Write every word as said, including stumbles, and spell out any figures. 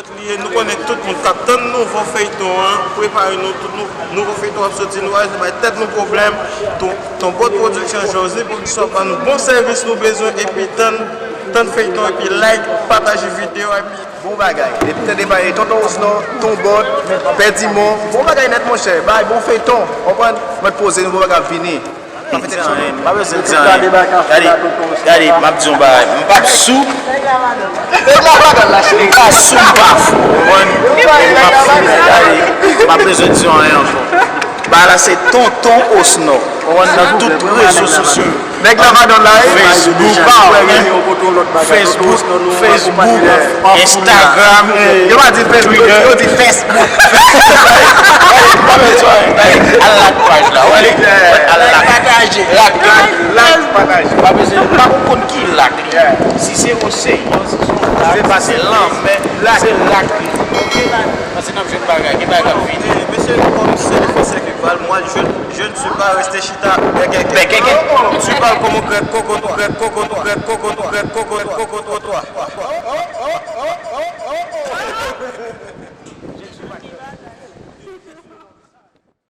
Li ye, nou konnen tout moun k ap tann nouvo feyton an, prepare nou, tout nou, nouvo feyton ap soti, nou pa bezwen bay tèt nou pwoblèm. Ton, Ton Bòt Pwodiksyon, José Production ap ban nou bon sèvis nou bezwen, epi tann, tann feyton, epi like, pataje videyo, epi bon bagay. Epi tande bay Tonton Osnon, Ton Bòt, Pè Dimon, bon bagay nèt monchè, bay bon feyton, konprann, mèt poze nouvo bagay ap vini. Pa bezwen di anyen. Gade, gade, m ap di yon bagay. M p ap sou. M pa sou, m pa fou. Konprann? M ap fini. Gade, m pa bezwen di yon anyen ankò. Bagay la se Tonton Osnon. Konprann? Nan tout rezo sosyo yo. Nèg la pa nan la, Facebook, Facebook, Facebook, Instagram, yo pa di Facebook, yo di Facebook. Al like paj la, wi. Al like. Pataje. Like. Like, pataje. Pa bezwen, pa konn ki like. Si se yon seyon, si se yon lak, se pa se lanmè, se lak. Ok? Paske n ap jwenn bagay, gen bagay k ap vini. Mesye, kòm se defansè ke bal, moi, je, je ne suis pas resté chita, bèkèkè. Bèkèkè. Je ne suis pas comme Grèk Kokoto, Grèk Kokoto, Grèk Kokoto, Grèk Kokoto, Grèk Kokoto.